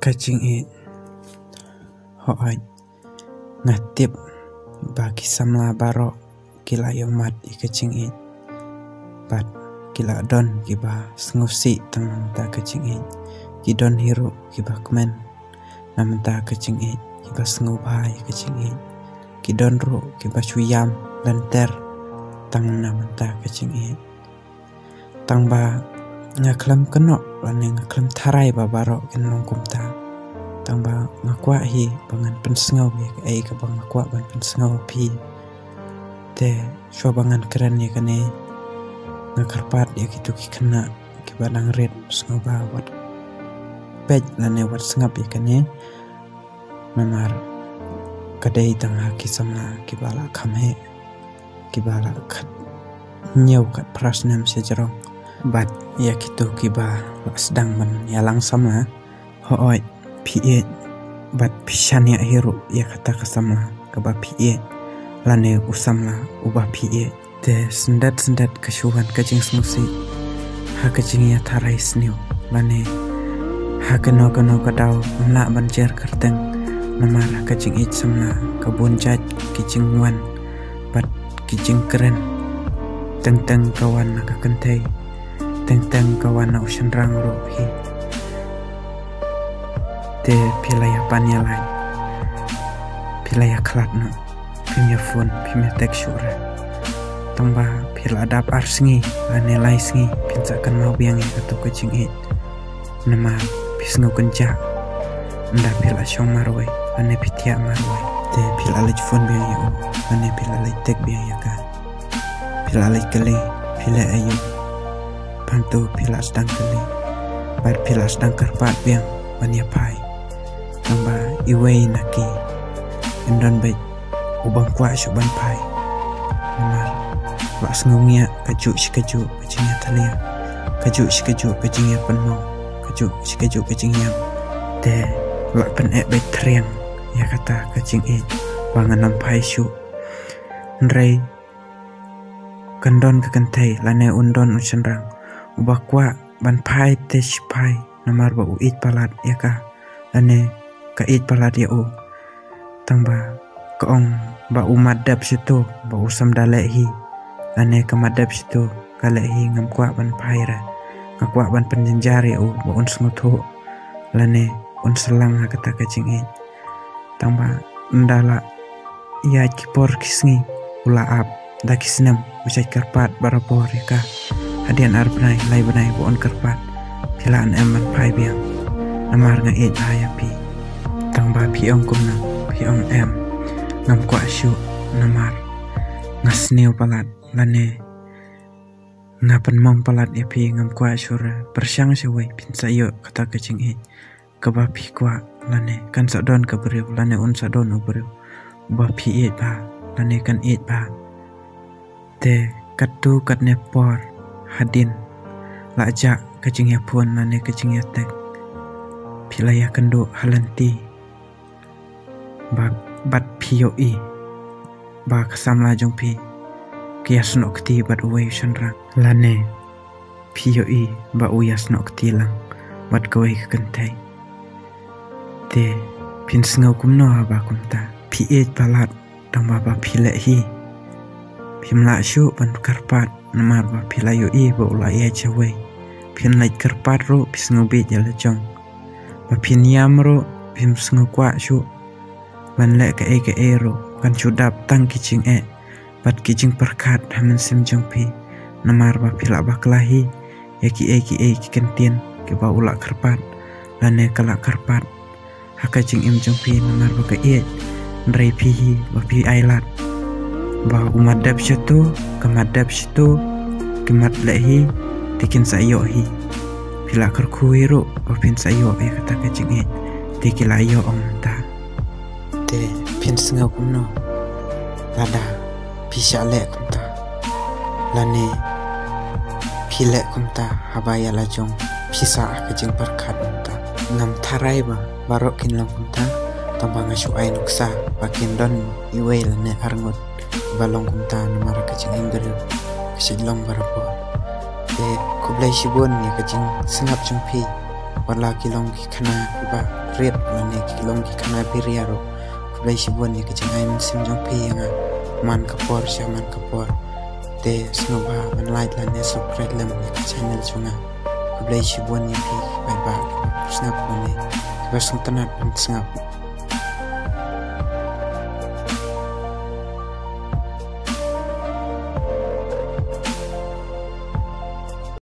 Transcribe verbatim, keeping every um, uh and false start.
Ka jingïeit. Hooid, nga tip ba ki samla baroh ki la ïohmad ïa ka jingïeit bad ki la don kiba sngewsih tang na bynta ka jingïeit. Ki don hi ruh kiba kmen na bynta ka jingïeit, kiba sngewbha ïa ka jingïeit. Ki don ruh kiba shu ïam lynter tang na bynta ka jingïeit. Tang ba nga khlem kynnoh lane nga khlem tharai ba baroh kin long kumta. Tang ba nga kwah hi ba ngan pynsngew ïa kaei kaba nga kwah ban pynsngew ïa phi. Te shuwa ba ngan kren ïa kane, nga kyrpad ïa kito ki khynnah kiba dang rit, sngewbha wat peit lane wat sngap ïa kane. Namar ka dei tang ha ki samla kiba la kham heh, kiba la khathynñiew khatphra snem shajrong. Bad ïa kito kiba la sdang ban ïalang samla, hooid, phi ïeit bad phi shaniah hi ruh ïa kata ka samla kaba phi ïeit lane u samla uba phi ïeit. Te syndet syndet ka shu wan ka jingsngewsih ha ka jingïatharai sniew lane ha kano kano ka daw ym lah ban jer kyrteng. Namar ha ka jingïeit samla ka bun jait ki jingwan bad ki jingkren. Teng teng ka wan na ka kynthei, teng teng ka wan na u shynrang ruh hi. Te phi la ïa pan ïa lait, phi la ïa khlad noh, phim ïa phone, phim ïa text shuh re. Tang ba phi la dap ar sngi lane lai sngi phin sa kynmaw biang ïa kato ka jingïeit. Namar phi sngew kynjah ynda phi la shong marwei lane phi thiah marwei. Te phi la leit phone biang ïa u lane phi la leit text biang ïa ka. Phi la leit kylli phi leh aïu. Phang tu phi la sdang kylli bad phi la sdang kyrpad biang ban ïa phai. Tang ba iwei na ki yn don beit u bym kwah shuh ban phai. Namar la sngew ngiah kajuh shi kajuh ka jingïatylli, kajuh shi kajuh ka jingïapynmong, kajuh shi kajuh ka jingïap. Te la pyneh beit thriang ïa kata ka jingïeit ba ngan ym phai shuh. Hynrei kan don ka kynthei lane un don u shynrang uba kwah ban phai te shi phai namar ba u ïeit palat ïa ka lane ka ïeit palat ïa u. Tang ba ka ong ba u mat dep shatu ba u sam da leh hi lane ka mat dep shatu ka leh hi, ngam kwah ban phai re, nga kwah ban pynjynjar ïa u ba un sngewthuh lane un syllang ha kata ka jingïeit. Tang ba ynda la ïaid ki por ki sngi u la ap, da ki snem u shait kyrpad barabor ïa ka. Hadien ar bnai lai bnai ba un kyrpad, phi lah ne em ban phai biang? Namar nga ïeit bha ïa phi. Tang ba phi ong kumno? Phi ong em, ngam kwah shuh namar nga sniew palat lane nga pynmong palat ïa phi, ngam kwah shuh re. Pyrshang shawei, phin sa ïoh kata ka jingïeit kaba phi kwah lane kan sa don ka briew lane un sa don u briew uba phi ïeit bha lane kan ïeit bha. Te katto katne por hadien la jah ka jingïaphone lane ka jingïatext, phi la ïakynduh ha lynti ba bad phi ïohi ba ka samla jong phi ka ïasnoh kti bad uwei u shynrang lane phi ïohi ba u ïasnoh kti lang bad kawei ka kynthei. Te phin sngew kumno haba kumta? Phi ïeit palat tang ba ba phi leh hi phim lah shuh ban kyrpad namar ba phi la ïohi ba u la ïaid shawei. Phin leit kyrpad ruh phi sngew bieit ïa la jong. Ba phin ïam ruh phim sngew kwah shuh ban leh kaei kaei ruh, kan shu dap tang ki jingeh bad ki jingpyrkhat ha mynsiem jong phi. Namar ba phi la bakla hi ïa kiei kiei ki kyntien kiba u la kyrpad lane ka la kyrpad ha ka jingim jong phi namar ba ka ïeit. Hynrei phi hi ba phi ailad ba u mat dep shatu, ka mat dep shatu, ki mat leh hi, te kin sa ïoh hi. Phi la kyrkhu hi ruh ba phin sa ïoh ïa kata ka jingïeit, te ki la ïoh ong mynta. Te phin sngew kumno lada phi shah leh kumta lane phi leh kumta haba ïa la jong phi sah ha ka jingpyrkhat mynta? Ngam tharai ba baroh kin long kumta, tang ba nga shu ai nuksa ba kin don iwei lane arngut ba long kumta namar ka jingim briew ka shait long barabor. Te khublei shibun ïa ka jingsngap jong phi. wat la ki long ki khana kiba rit lane ki long ki khana biria ruh. Khublei shibun ïa ka jingai mynsiem jong phi ïa nga man ka por sha man ka por. Te sngewbha ban like lane subscribe lem ïa ka channel jong nga. Khublei shibun ïa phi kiba, kiba sngap lane kiba sngewtynnat ban sngap.